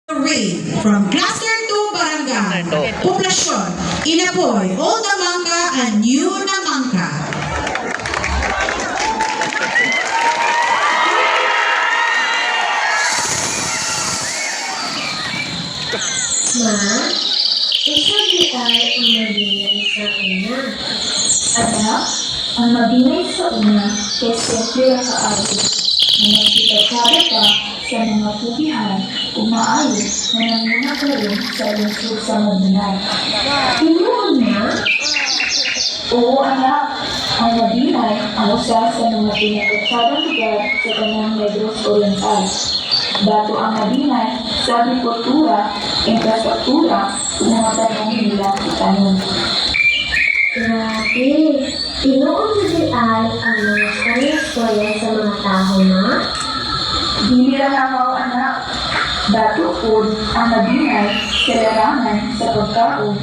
Three, from Cluster 2 Barangay, Poblacion, Inapoy, Old Namangka, and New Namangka. Ma, isa di ay ang mabinay sa una? Anak, ang mabinay sa una kay simple ra kaayo, nga magkita-kada pa sa mga pugihan ug maayo nga nanguna karon sa lungsod sa Mabinay. Tinuod na? Oo anak, ang Mabinay ang usa sa mga pinakatsadang lugar sa tanang Negros Oriental. Dato ang Mabinay sa agrikultura, infrastruktura ug mga tanong nila itanom. Grabe, tinuod na di ay ang mga storya-storya sa mga tao, ma? Dili ra na mao anak. Dato pod ang Mabinay sa larangan sa pagkaon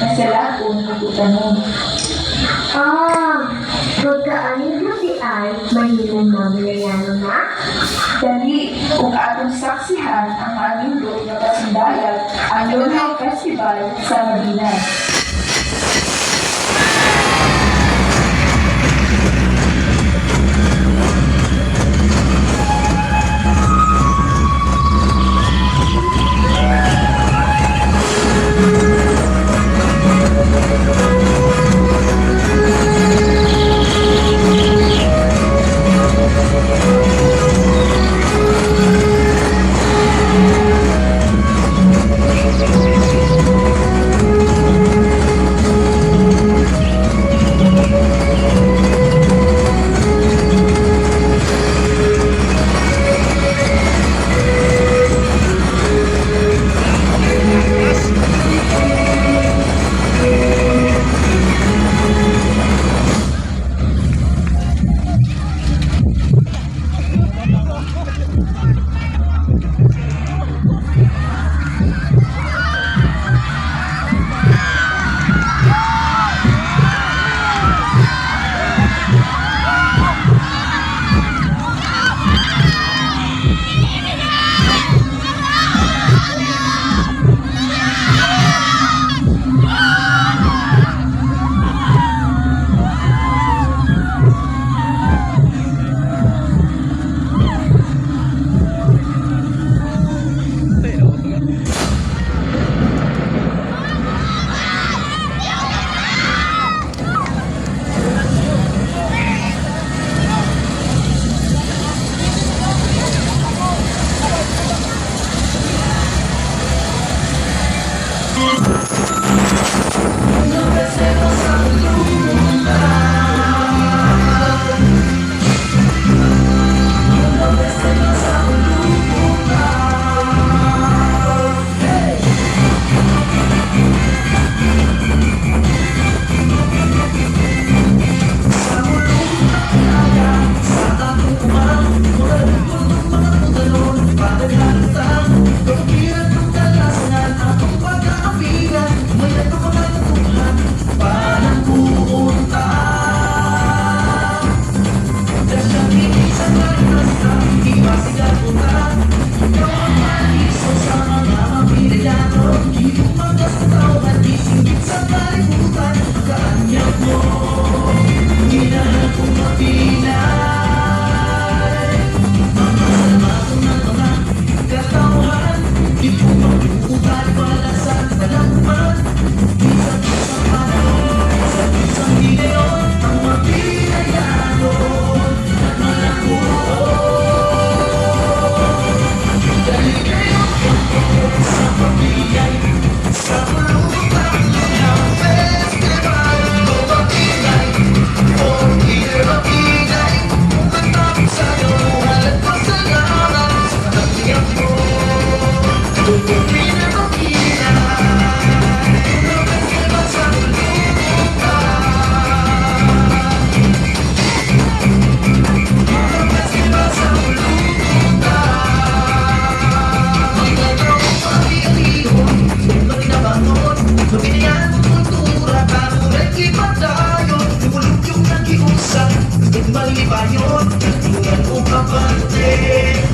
nga sa lagon ug utanon. Ah, magkaanid di ay mahimong mabinayano na? Dali ug atong saksihan ang maanindot nga pasundayag ang Lonay Festival sa Mabinay. Malibayon,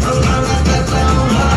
ang mga katauhan.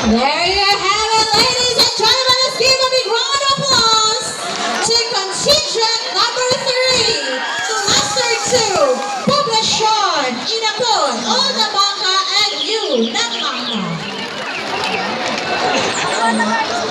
There you have it, ladies and gentlemen. Let's give a big round of applause to contingent number 3, Cluster 2, Poblacion, Inapoy, Old Namanga, and New Namanga. Anak,